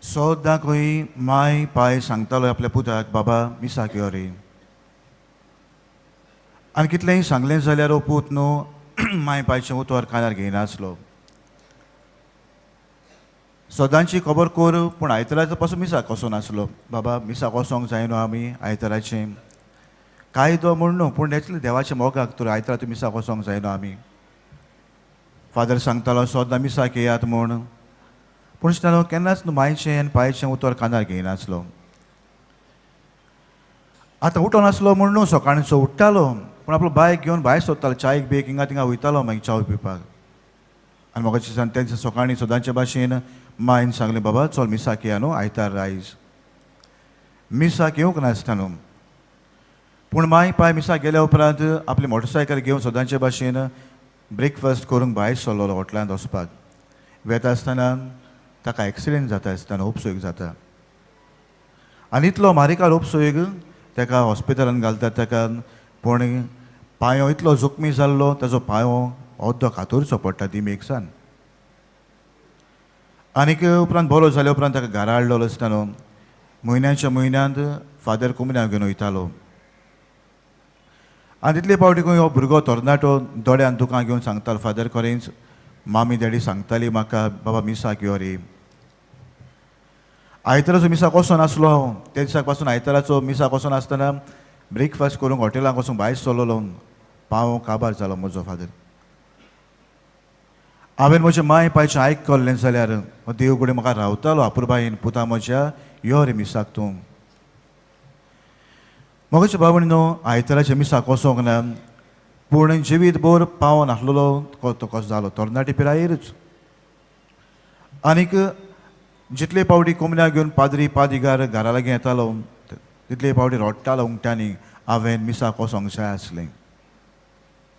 सद्दां खंय माय पाय सांगतालो आपल्या पुताक, बाबा मिसाक यो रे. आनी कितलेंय सांगलें जाल्यार हो पूत न्हू माय पायचें उतर कानार घेयनासलो. सदांची खबर कर, पूण आयताराचो पासून मिसाक वचो नासलो. बाबा मिसाक वचोंक जाय न्हू आमी आयताराचें, कायदो म्हूण न्हू, पूण एक्चुली देवाच्या मोगाक तर आयतारा तूं मिसाक वचोंक जाय न्हू आमी. फादर सांगतालो सदां मिसाक येयात म्हूण, पूण ताणो केन्नाच न्हू मायचें आनी पायचें उतर कानार घेयनासलो. आतां उठोन आसलो म्हूण न्हू, सकाळचो उठ्ठालो, पूण आपलो बायक घेवन भायर सोदतालो, चायक बेक हिंगा थिंगा वयतालो मागीर चाव पिवपाक. आनी म्हाका दिसता त्या दिसा सकाळीं सदांचे भाशेन मायन सांगलें, बाबा चल मिसाक या न्हू आयतार आयज. मिसाक येवंक नासता न्हू, पूण माय पाय मिसाक गेल्या उपरांत आपली मोटरसायकल घेवन सदांचे भाशेन ब्रेकफास्ट करूंक भायर सरलो हॉटलांत वचपाक. वेता आसतना ताका एक्सिडेंट जाता आसतना उपसोयीक जाता आनी इतलो मारिकार उपसोयीक ताका हॉस्पिटलान घालतात ताका. पूण पांयो इतलो जखमी जाल्लो, ताजो पांयो अर्दो कातरचो पडटा दिमेक सान. आनीक उपरांत बरो जाल्या उपरांत ताका घरा हाडलेलो आसता न्हू, म्हयन्याच्या म्हयन्यांत फादर कुमऱ्यां घेवन वयतालो. आनी तितले फावटी खंय हो भुरगो तरणाटो दोळ्यान दुकां घेवन सांगतालो, फादर खरेंच मामी डॅडी सांगताली म्हाका, बाबा मिसाक यो रे. आयताराचो मिसाक वचोन नासलो हांव. त्या दिसाक पासून आयताराचो मिसाक वचोन आसतना ब्रेकफास्ट करूंक हॉटेलाक वचूंक भायर सरलेलो, पांव काबार जालो म्हजो. फादर, हांवें म्हज्या माय पायचें आयकल्लें जाल्यार हो देव कडेन म्हाका रावतालो अपुरबायेन, पुता म्हज्या यो रे मिसाक तूं. म्हज्या बाबा न्हू आयताराच्या मिसाक वचोंक ना, पूण जिवीत भर पाव नासलेलो तो कसो जालो तरणाटे पिरायेरूच. आनीक जितले फावटी कोंबड्या घेवन पाद्री पादिगार घरा लागीं येतालो, तितले फावटी रडटालो उमट्यांनी, हांवें मिसाक वचोंक जाय आसलें.